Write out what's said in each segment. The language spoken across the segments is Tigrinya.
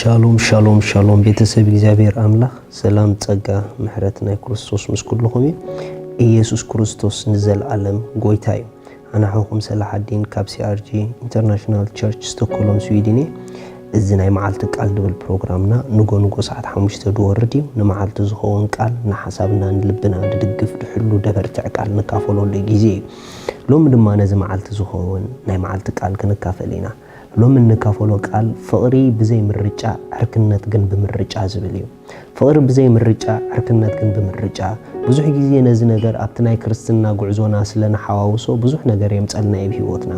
ሻሎም ሻሎም ሻሎም፣ ቤተሰብ እግዚኣብሔር ኣምላኽ፣ ሰላም፣ ጸጋ፣ ምሕረት ናይ ክርስቶስ ምስ ኩልኹም እዩ። ኢየሱስ ክርስቶስ ንዘለኣለም ጎይታ እዩ። ኣናሕኹም ሰላሓዲን ካብ ሲኣርጂ ኢንተርናሽናል ቸርች ስቶክሆልም ስዊድን እየ። እዚ ናይ መዓልቲ ቃል ድብል ፕሮግራምና ንጎ ንጎ ሰዓት ሓሙሽተ ድወርድ እዩ። ንመዓልቲ ዝኸውን ቃል ንሓሳብና ንልብና ድድግፍ ድሕሉ ደበርትዕ ቃል ንካፈለሉ ግዜ እዩ። ሎሚ ድማ ነዚ መዓልቲ ዝኸውን ናይ መዓልቲ ቃል ክንካፈል ኢና። ሎሚ እንካፈሎ ቃል ፍቕሪ ብዘይ ምርጫ፣ ዕርክነት ግን ብምርጫ ዝብል እዩ። ፍቕሪ ብዘይ ምርጫ፣ ዕርክነት ግን ብምርጫ። ብዙሕ ግዜ ነዚ ነገር ኣብቲ ናይ ክርስትና ጉዕዞና ስለ ንሓዋውሶ ብዙሕ ነገር የምጸልና እዩ ብህይወትና።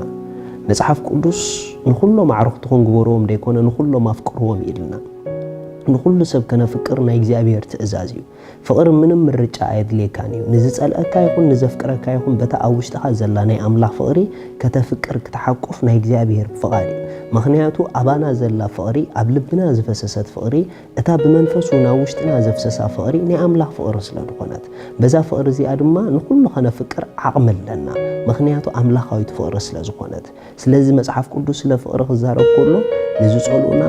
መጽሓፍ ቅዱስ ንኹሎም ኣዕሩኽትኹም ግበርዎም ደይኮነ ንኹሎም ኣፍቅርዎም ይልና። ንኹሉ ሰብ ከነፍቅር ናይ እግዚኣብሔር ትእዛዝ እዩ። ፍቕሪ ምንም ምርጫ ኣየድልየካን እዩ። ንዝጸልአካ ይኹን ንዘፍቅረካ ይኹን በታ ኣብ ውሽጥኻ ዘላ ናይ ኣምላኽ ፍቕሪ ከተፍቅር ክትሓቁፍ ናይ እግዚኣብሔር ፍቓድ እዩ። ምኽንያቱ ኣባና ዘላ ፍቕሪ ኣብ ልብና ዝፈሰሰት ፍቕሪ እታ ብመንፈሱ ናብ ውሽጥና ዘፍሰሳ ፍቕሪ ናይ ኣምላኽ ፍቕሪ ስለ ዝኾነት በዛ ፍቕሪ እዚኣ ድማ ንኹሉ ከነፍቅር ዓቕሚ ኣለና። ምኽንያቱ ኣምላኻዊት ፍቕሪ ስለ ዝኾነት። ስለዚ መጽሓፍ ቅዱስ ስለ ፍቕሪ ክዛረብ ከሎ ንዝጸልኡና፣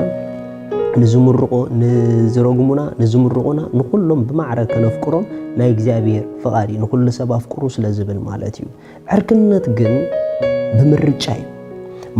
ንዝምርቑ፣ ንዝረግሙና፣ ንዝምርቑና ንኹሎም ብማዕረ ከነፍቅሮም ናይ እግዚኣብሔር ፍቓድ እዩ። ንኹሉ ሰብ ኣፍቅሩ ስለ ዝብል ማለት እዩ። ዕርክነት ግን ብምርጫ እዩ።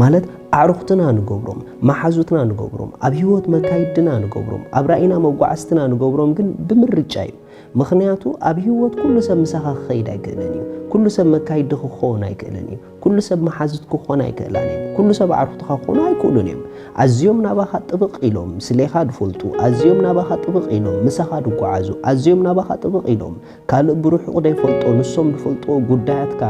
ማለት ኣዕሩኽትና ንገብሮም፣ መሓዙትና ንገብሮም፣ ኣብ ህይወት መካይድና ንገብሮም፣ ኣብ ራእይና መጓዓዝትና ንገብሮም ግን ብምርጫ እዩ። ምኽንያቱ ኣብ ህይወት ኩሉ ሰብ ምሳኻ ክኸይድ ኣይክእልን እዩ። ኩሉ ሰብ መካይድኺ ክኸውን ኣይክእልን እዩ። ኩሉ ሰብ መሓዙትኪ ክኾን ኣይክእላን እየን። ኩሉ ሰብ ኣዕሩኽትኻ ክኾኑ ኣይክእሉን እዮም። ኣዝዮም ናባኻ ጥብቕ ኢሎም ስሌኻ ድፈልጡ፣ ኣዝዮም ናባኻ ጥብቕ ኢሎም ምሳኻ ድጓዓዙ፣ ኣዝዮም ናባኻ ጥብቕ ኢሎም ካልእ ብርሑቕ ደይፈልጦ ንሶም ድፈልጥዎ ጉዳያትካ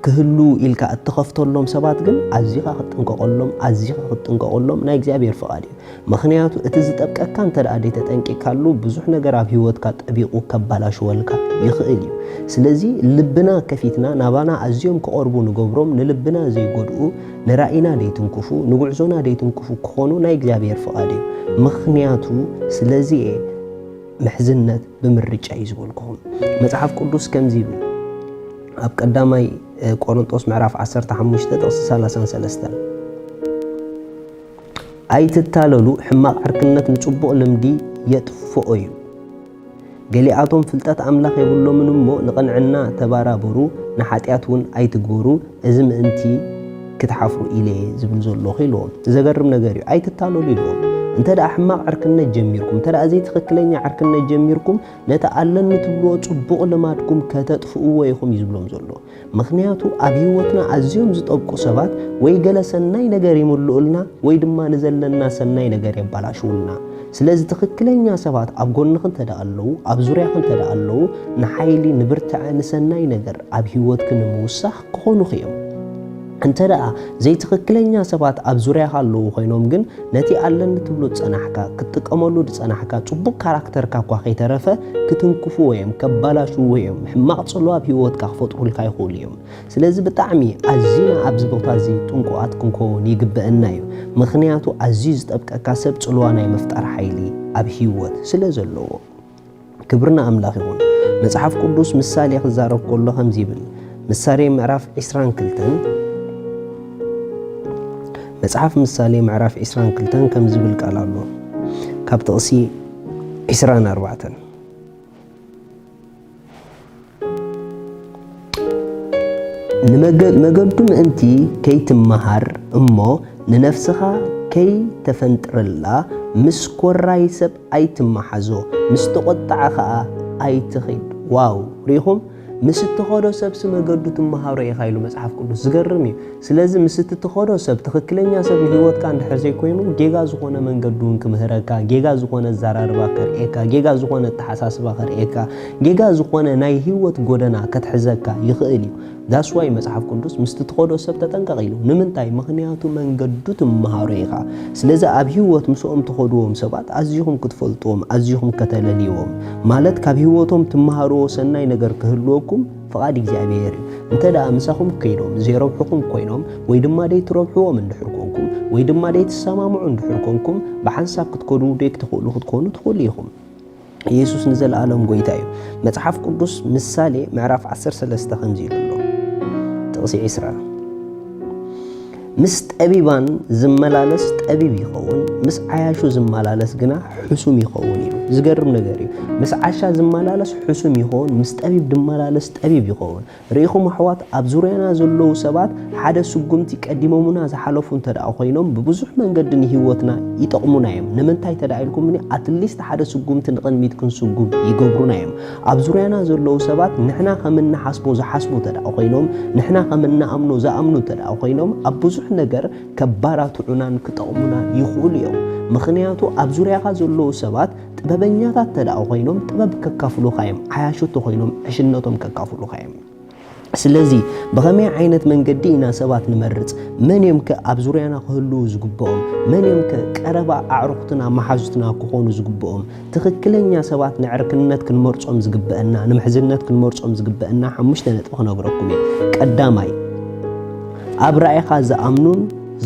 ክህሉ ኢልካ እትኸፍተሎም ሰባት ግን ኣዚኻ ክትጥንቀቐሎም፣ ኣዚኻ ክትጥንቀቐሎም ናይ እግዚኣብሔር ፍቓድ እዩ። ምኽንያቱ እቲ ዝጠብቀካ እንተ ደኣ ደይተጠንቂቕካሉ ብዙሕ ነገር ኣብ ህይወትካ ጠቢቑ ከባላሽወልካ ይኽእል እዩ። ስለዚ ልብና ከፊትና ናባና ኣዝዮም ክቐርቡ ንገብሮም ንልብና ዘይጎድኡ፣ ንራእይና ደይትንክፉ፣ ንጉዕዞና ደይትንክፉ ክኾኑ ናይ እግዚኣብሔር ፍቓድ እዩ። ምኽንያቱ ስለዚ እየ ምሕዝነት ብምርጫ እዩ ዝበልኩኹም። መጽሓፍ ቅዱስ ከምዚ ይብል ኣብ ቀዳማይ ቆሮንጦስ ምዕራፍ ዓሰርተ ሓሙሽተ ጥቕሲ ሰላሳን ሰለስተን፣ ኣይትታለሉ፣ ሕማቕ ዕርክነት ንጽቡቕ ልምዲ የጥፍኦ እዩ። ገሊኣቶም ፍልጠት ኣምላኽ የብሎምን እሞ ንቕንዕና ተባራበሩ፣ ንሓጢኣት እውን ኣይትግበሩ፣ እዚ ምእንቲ ክትሓፍሩ ኢለ እየ ዝብል ዘለኹ ኢልዎም። ዘገርም ነገር እዩ። ኣይትታለሉ ኢልዎም። እንተ ደኣ ሕማቕ ዕርክነት ጀሚርኩም፣ እንተ ደኣ ዘይትኽክለኛ ዕርክነት ጀሚርኩም፣ ነቲ ኣለኒ ትብልዎ ጽቡቕ ልማድኩም ከተጥፍእዎ ኢኹም እዩ ዝብሎም ዘሎ። ምኽንያቱ ኣብ ህይወትና ኣዝዮም ዝጠብቁ ሰባት ወይ ገለ ሰናይ ነገር ይምልኡልና ወይ ድማ ንዘለና ሰናይ ነገር የባላሽውልና። ስለዚ ትኽክለኛ ሰባት ኣብ ጎንኺ እንተ ደኣ ኣለዉ፣ ኣብ ዙርያኺ እንተ ደኣ ኣለዉ፣ ንሓይሊ፣ ንብርትዐ፣ ንሰናይ ነገር ኣብ ህይወትኪ ንምውሳኽ ክኾኑኺ እዮም። እንተ ደኣ ዘይትኽክለኛ ሰባት ኣብ ዙርያኻ ኣለዉ ኮይኖም ግን፣ ነቲ ኣለኒ ትብሎ ዝጸናሕካ፣ ክትጥቀመሉ ዝጸናሕካ ጽቡቕ ካራክተርካ እኳ ከይተረፈ ክትንክፍዎ እዮም፣ ከባላሽውዎ እዮም፣ ሕማቕ ጽልዋ ኣብ ህይወትካ ክፈጥሩልካ ይኽእሉ እዮም። ስለዚ ብጣዕሚ ኣዚና ኣብዚ ቦታ እዚ ጥንቁቓት ክንከውን ይግበአና እዩ። ምኽንያቱ ኣዝዩ ዝጠብቀካ ሰብ ጽልዋ ናይ ምፍጣር ሓይሊ ኣብ ህይወት ስለ ዘለዎ። ክብሪ ንኣምላኽ ይኹን። መጽሓፍ ቅዱስ ምሳሌ ክዛረብ ከሎ ከምዚ ይብል። ምሳሌ ምዕራፍ ዒስራን ክልተን፣ መጽሓፍ ምሳሌ ምዕራፍ ዒስራን ክልተን ከምዚ ዝብል ቃል ኣሎ። ካብ ጥቕሲ ዒስራን ኣርባዕተን፣ ንመገ-፣ መገዱ ምእንቲ ከይትመሃር እሞ ንነፍስኻ ከይተፈንጥረላ ምስ ኮራይ ሰብ ኣይትመሓዞ፣ ምስ ተቖጥዓ ኸኣ ኣይትኺድ። ዋው! ርኢኹም? ምስ እትኸዶ ሰብሲ መገዱ ትመሃሮ ኢኻ ኢሉ መጽሓፍ ቅዱስ። ዝገርም እዩ። ስለዚ ምስ እቲ ትኸዶ ሰብ፣ ትኽክለኛ ሰብ ንህይወትካ እንድሕር ዘይኮይኑ፣ ጌጋ ዝኾነ መንገዱ እውን ክምህረካ፣ ጌጋ ዝኾነ ኣዘራርባ ከርእየካ፣ ጌጋ ዝኾነ ኣተሓሳስባ ከርእየካ፣ ጌጋ ዝኾነ ናይ ህይወት ጎደና ከትሕዘካ ይኽእል እዩ። That's why መጽሓፍ ቅዱስ ምስቲ ትኸዶ ሰብ ተጠንቀቕ ኢሉ። ንምንታይ? ምኽንያቱ መንገዱ ትመሃሮ ኢኻ። ስለዚ ኣብ ህይወት ምስኦም ትኸድዎም ሰባት ኣዚኹም ክትፈልጥዎም፣ ኣዚኹም ከተለልይዎም፣ ማለት ካብ ህይወቶም ትመሃርዎ ሰናይ ነገር ክህልወኩም ፍቓድ እግዚኣብሔር እዩ። እንተ ደኣ ምሳኹም ከይዶም ዘይረብሑኹም ኮይኖም፣ ወይ ድማ ደይትረብሕዎም እንድሕር ኮንኩም፣ ወይ ድማ ደይትሰማምዑ እንድሕር ኮንኩም፣ ብሓንሳብ ክትከዱ ደይክትኽእሉ ክትኮኑ ትኽእሉ ኢኹም። ኢየሱስ ንዘለኣለም ጎይታ እዩ። መጽሓፍ ቅዱስ ምሳሌ ምዕራፍ ዓሰርተ ሰለስተ ከምዚ ኢሉ ኣሎ። ጥቕሲ ዒስራ፣ ምስ ጠቢባን ዝመላለስ ጠቢብ ይኸውን፣ ምስ ዓያሹ ዝመላለስ ግና ሕሱም ይኸውን ኢሉ። ዝገርም ነገር እዩ። ምስ ዓሻ ዝመላለስ ሕሱም ይኸውን፣ ምስ ጠቢብ ዝመላለስ ጠቢብ ይኸውን። ርኢኹም ኣሕዋት፣ ኣብ ዙርያና ዘለዉ ሰባት ሓደ ስጉምቲ ቀዲሞምና ዝሓለፉ እንተ ደኣ ኮይኖም፣ ብብዙሕ መንገዲ ንህይወትና ይጠቕሙና እዮም። ንምንታይ እንተ ደኣ ኢልኩምኒ፣ ኣትሊስት ሓደ ስጉምቲ ንቕድሚት ክንስጉም ይገብሩና እዮም። ኣብ ዙርያና ዘለዉ ሰባት ንሕና ከም እንሓስቦ ዝሓስቡ እንተ ደኣ ኮይኖም፣ ንሕና ከም እንኣምኖ ዝኣምኑ እንተ ደኣ ኮይኖም፣ ኣብ ብዙሕ ነገር ከባራትዑናን ክጠቕሙናን ይኽእሉ እዮም። ምኽንያቱ ኣብ ዙርያኻ ዘለዉ ሰባት ጥበበኛታት እንተ ደኣ ኮይኖም ጥበብ ከካፍሉኻ እዮም፣ ዓያሹ እንተ ኮይኖም ዕሽነቶም ከካፍሉኻ እዮም። ስለዚ ብኸመይ ዓይነት መንገዲ ኢና ሰባት ንመርጽ? መን እዮም ከ ኣብ ዙርያና ክህልዉ ዝግብኦም? መን እዮም ከ ቀረባ ኣዕሩኽትና መሓዙትና ክኾኑ ዝግብኦም? ትኽክለኛ ሰባት ንዕርክነት ክንመርጾም ዝግበአና፣ ንምሕዝነት ክንመርጾም ዝግበአና ሓሙሽተ ነጥቢ ክነግረኩም እየ። ቀዳማይ፣ ኣብ ራእይኻ ዝኣምኑን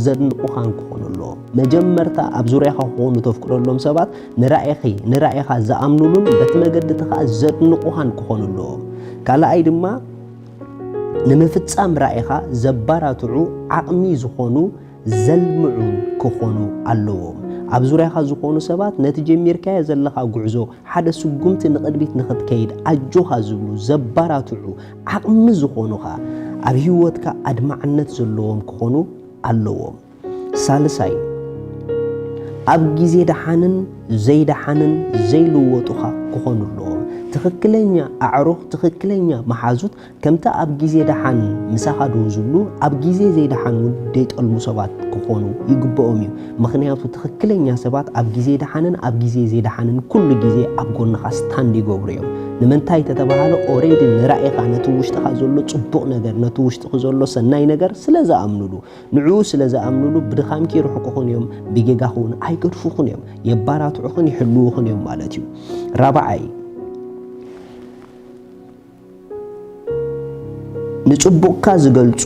ዘድንቑኻን ክኾኑ ኣለዎም። መጀመርታ ኣብ ዙርያኻ ክኾኑ ተፍቅደሎም ሰባት ንራእይኺ፣ ንራእይኻ ዝኣምኑሉን በቲ መገዲ እቲ ኸኣ ዘድንቑኻን ክኾኑ ኣለዎም። ካልኣይ ድማ ንምፍጻም ራእይኻ ዘባራትዑ ዓቕሚ ዝኾኑ ዘልምዑን ክኾኑ ኣለዎም። ኣብ ዙርያኻ ዝኾኑ ሰባት ነቲ ጀሚርካዮ ዘለኻ ጉዕዞ ሓደ ስጉምቲ ንቕድሚት ንኽትከይድ ኣጆኻ ዝብሉ፣ ዘባራትዑ፣ ዓቕሚ ዝኾኑኻ፣ ኣብ ህይወትካ ኣድማዕነት ዘለዎም ክኾኑ ኣለዎም። ሳልሳይ፣ ኣብ ግዜ ደሓንን ዘይደሓንን ዘይልወጡኻ ክኾኑ ኣለዎም። ትኽክለኛ ኣዕሩኽ፣ ትኽክለኛ መሓዙት ከምቲ ኣብ ግዜ ደሓን ምሳኻ ደው ዝብሉ፣ ኣብ ግዜ ዘይደሓን እውን ዘይጠልሙ ሰባት ክኾኑ ይግብኦም እዩ። ምኽንያቱ ትኽክለኛ ሰባት ኣብ ግዜ ደሓንን ኣብ ግዜ ዘይደሓንን ኩሉ ግዜ ኣብ ጎንኻ ስታንድ ይገብሩ እዮም። ንምንታይ ተተባሃለ፣ ኦሬዲ ንራእይኻ፣ ነቲ ውሽጥኻ ዘሎ ጽቡቕ ነገር፣ ነቲ ውሽጥኺ ዘሎ ሰናይ ነገር ስለ ዝኣምኑሉ፣ ንዕኡ ስለ ዝኣምኑሉ ብድኻምኪ ይርሕቁኽን እዮም፣ ብጌጋኺ እውን ኣይገድፉኽን እዮም፣ የባራትዑኽን ይሕልዉኽን እዮም ማለት እዩ። ራብዓይ፣ ንጽቡቕካ ዝገልጹ፣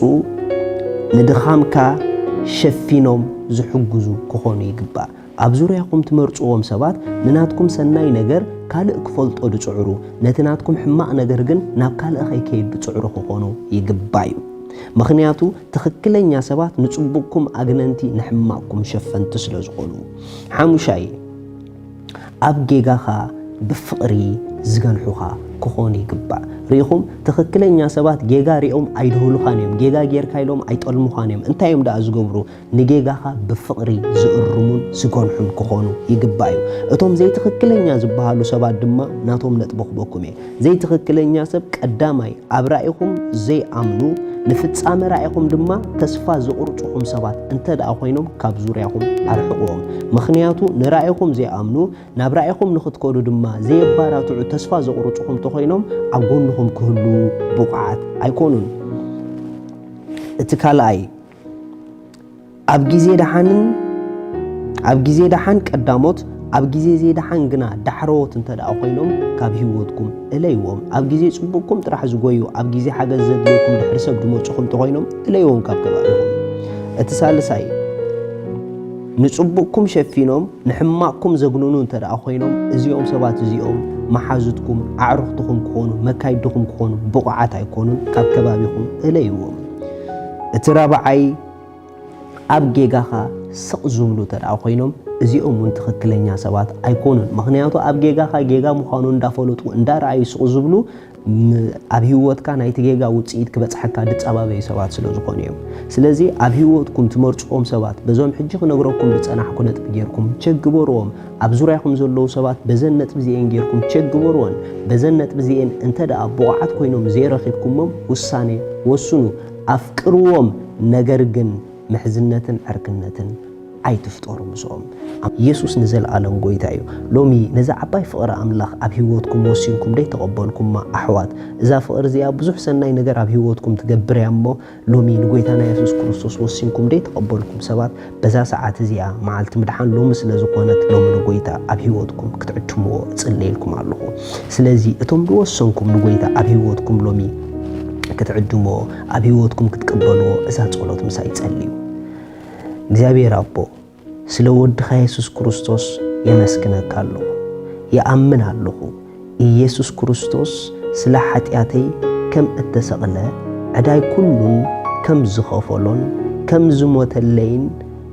ንድኻምካ ሸፊኖም ዝሕግዙ ክኾኑ ይግባእ። ኣብ ዙርያኹም ትመርጽዎም ሰባት ንናትኩም ሰናይ ነገር ካልእ ክፈልጦ ዝጽዕሩ፣ ነቲ ናትኩም ሕማቕ ነገር ግን ናብ ካልእ ከይከይድ ዝጽዕሩ ክኾኑ ይግባእ እዩ። ምኽንያቱ ትኽክለኛ ሰባት ንጽቡቕኩም ኣግነንቲ፣ ንሕማቕኩም ሸፈንቲ ስለ ዝኾኑ። ሓሙሻይ፣ ኣብ ጌጋኻ ብፍቕሪ ዝገንሑኻ ክኾኑ ይግባእ። ርኢኹም፣ ትኽክለኛ ሰባት ጌጋ ሪኦም ኣይድህሉኻን እዮም፣ ጌጋ ጌርካ ኢሎም ኣይጠልሙኻን እዮም። እንታይ እዮም ደኣ ዝገብሩ? ንጌጋኻ ብፍቕሪ ዝእርሙን ዝገንሑን ክኾኑ ይግባእ እዩ። እቶም ዘይትኽክለኛ ዝበሃሉ ሰባት ድማ ናቶም ነጥቢ ክበኩም እየ። ዘይትኽክለኛ ሰብ ቀዳማይ ኣብ ራእይኹም ዘይኣምኑ፣ ንፍጻመ ራእይኹም ድማ ተስፋ ዘቑርጹኹም ሰባት እንተ ደኣ ኮይኖም ካብ ዙርያኹም ኣርሕቕዎም። ምኽንያቱ ንራእይኹም ዘይኣምኑ፣ ናብ ራእይኹም ንኽትከዱ ድማ ዘየባራትዑ ተስፋ ዘቑርጹኹም እንተኾይኖም ኣብ ጎንኹም ክህልዉ ብቑዓት ኣይኮኑን። እቲ ካልኣይ፣ ኣብ ግዜ ደሓንን ኣብ ግዜ ደሓን ቀዳሞት፣ ኣብ ግዜ ዘይደሓን ግና ዳሕረዎት እንተ ደኣ ኮይኖም ካብ ህይወትኩም እለይዎም። ኣብ ግዜ ጽቡቕኩም ጥራሕ ዝጎዩ፣ ኣብ ግዜ ሓገዝ ዘድልየኩም ድሕሪ ሰብ ዝመጹኹም እንተኾይኖም እለይዎም ካብ ከባቢኹም። እቲ ሳልሳይ፣ ንጽቡቕኩም ሸፊኖም ንሕማቕኩም ዘግንኑ እንተ ደኣ ኮይኖም፣ እዚኦም ሰባት እዚኦም መሓዙትኩም፣ ኣዕሩኽትኹም ክኾኑ፣ መካይድኹም ክኾኑ ብቑዓት ኣይኮኑን። ካብ ከባቢኹም እለይዎም። እቲ ራብዓይ፣ ኣብ ጌጋኻ ስቕ ዝብሉ እንተ ደኣ ኮይኖም፣ እዚኦም እውን ትኽክለኛ ሰባት ኣይኮኑን። ምኽንያቱ ኣብ ጌጋኻ ጌጋ ምዃኑ እንዳፈለጡ እንዳረኣዩ ስቕ ዝብሉ፣ ም-፣ ኣብ ህይወትካ ናይቲ ጌጋ ውጽኢት ክበጽሐካ ዝጸባበዩ ሰባት ስለ ዝኾኑ እዮም። ስለዚ ኣብ ህይወትኩም ትመርጽዎም ሰባት፣ በዞም ሕጂ ክነግረኩም ዝጸናሕኩ ነጥቢ ጌርኩም ቸክ ግበርዎም። ኣብ ዙርያኹም ዘለዉ ሰባት በዘን ነጥቢ እዚኤን ጌርኩም ቸክ ግበርወን። በዘን ነጥቢ እዚኤን እንተ ደኣ ብቑዓት ኮይኖም ዘይረኺብኩሞም፣ ውሳኔ ወስኑ። ኣፍቅርዎም፣ ነገር ግን ምሕዝነትን ዕርክነትን ኣይትፍጠሩ ምስኦም። የሱስ ንዘለኣለም ጐይታ እዩ። ሎሚ ነዛ ዓባይ ፍቕሪ ኣምላኽ ኣብ ህይወትኩም ወሲንኩም ደይተቐበልኩማ ኣሕዋት፣ እዛ ፍቕሪ እዚኣ ብዙሕ ሰናይ ነገር ኣብ ህይወትኩም ትገብር እያ እሞ፣ ሎሚ ንጐይታና የሱስ ክርስቶስ ወሲንኩም ደይተቐበልኩም ሰባት፣ በዛ ሰዓት እዚኣ፣ መዓልቲ ምድሓን ሎሚ ስለ ዝኾነት፣ ሎሚ ንጐይታ ኣብ ህይወትኩም ክትዕድምዎ እጽልየልኩም ኣለኹ። ስለዚ እቶም ዝወሰንኩም ንጐይታ ኣብ ህይወትኩም ሎሚ ክትዕድምዎ፣ ኣብ ህይወትኩም ክትቅበልዎ እዛ ጸሎት ምሳይ ጸልዩ። እግዚኣብሔር ኣቦ፣ ስለ ወድኻ የሱስ ክርስቶስ የመስግነካ ኣለኹ። ይኣምን ኣለኹ፣ ኢየሱስ ክርስቶስ ስለ ሓጢኣተይ ከም እተሰቕለ፣ ዕዳይ ኩሉን ከም ዝኸፈሎን፣ ከም ዝሞተለይን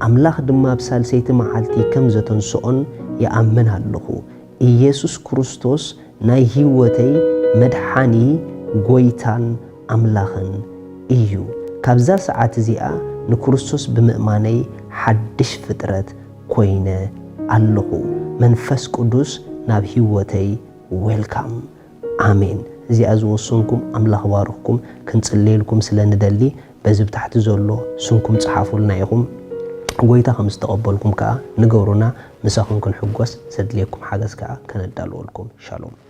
ኣምላኽ ድማ ኣብ ሳልሰይቲ መዓልቲ ከም ዘተንስኦን ይኣምን ኣለኹ። ኢየሱስ ክርስቶስ ናይ ህይወተይ መድሓኒ፣ ጎይታን ኣምላኽን እዩ። ካብዛ ሰዓት እዚኣ ንክርስቶስ ብምእማነይ ሓድሽ ፍጥረት ኮይነ ኣለኹ። መንፈስ ቅዱስ ናብ ህይወተይ ዌልካም። ኣሜን። እዚኣ ዝወሰንኩም ኣምላኽ ባርኽኩም። ክንጽለየልኩም ስለ ንደሊ በዚ ብታሕቲ ዘሎ ስምኩም ጽሓፉልና ኢኹም። ጎይታ ከም ዝተቐበልኩም ከኣ ንገሩና። ምሳኹም ክንሕጎስ ዘድልየኩም ሓገዝ ከኣ ከነዳልወልኩም። ሻሎም።